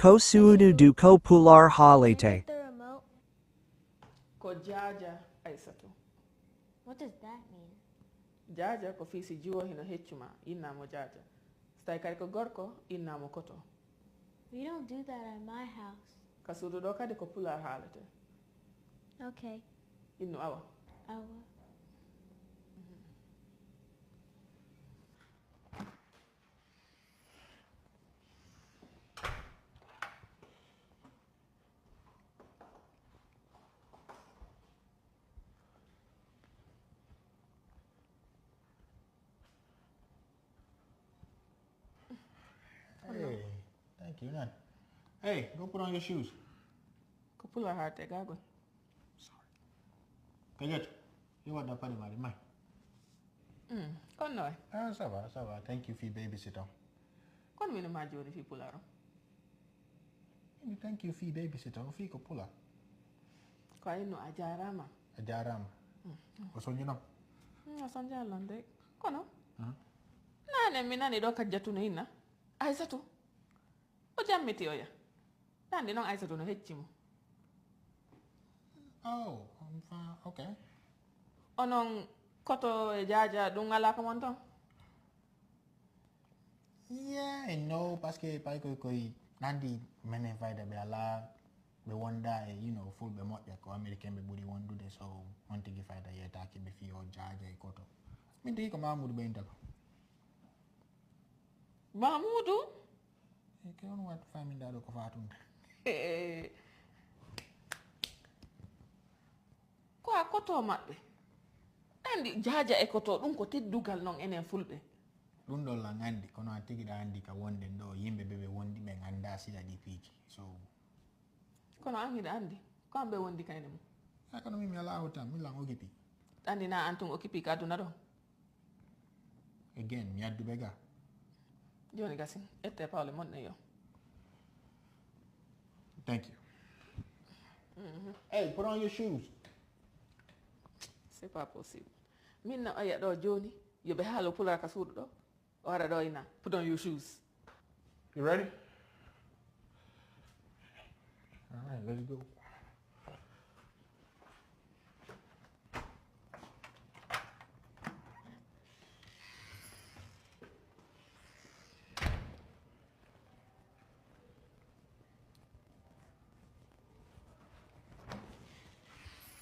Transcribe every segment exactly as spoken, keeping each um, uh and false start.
Ko suudu du ko pular haalete. Ko jaaja Aysatu. What does that mean? Jaaja ko fii si jiwo hino heccu ma, inna mo jaaja. Si tawi kadi ko gorko, inna mo koto. We don't do that at my house. Ka suudu ɗo kadi ko pular haalete. Okay. Innu awa. Awa. Hey, thank you, Nan. Hey, go put on your shoes. Ko pular haalete gagol. Sorry. Kajoto, you want that party, Mari? Mai. Mm. Kono noy? Ah, ça va, ça va. Thank you for babysitting. Kono mino ma joni fi pular on. Ini thank you for babysitting. Fi ko pular. Ko ayno a jarama. A jarama. O soñu non. Mm, a soñu Allah de. Kono Huh? Nane mi nani ɗo kajjatu no inna. Aysatu. O jammiti oya. Nandi noon Aysatu no hecci mo. Oh, enfin, okay. Onon koto e jaaja ɗum alaa ko mon ton? Yeah and no, parce que pay koy koy nandi menen fayda ɓe alaa ɓe wonda e, you know, fulɓe moƴƴa ko américain ɓe ɓuri wondude, so on tigi fayda yetaaki ɓe fi o jaaja e koto. Min tigi ko Mamoudou ɓe inta ko. Mamoudou? E ke on wat faminda ɗo ko fatunde. Ko a koto maɓɓe. Andi jaaja e koto ɗum ko teddugal noon enen fulɓe. Ɗum ɗon lan andi, kono a tigi ɗa andi ka wonden ɗo yimɓe ɓe ɓe wondi ɓen anda sila ɗi piiji. So Kono an hiɗa andi ko an ɓe wondi kayne mum. A kono min mi ala hotan, min lan okipi. Andi na an tun okipi ka aduna ɗon. Again, mi addu ɓe ga. Joni gasi ette pawle mon ɗen yo. Thank you. Hey, put on your shoes. C'est pas possible. Min na oya ɗo joni yo ɓe haalo pular ka suudu ɗo. O ara ɗo ina put on your shoes. You ready? All right, let's go.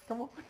Come on.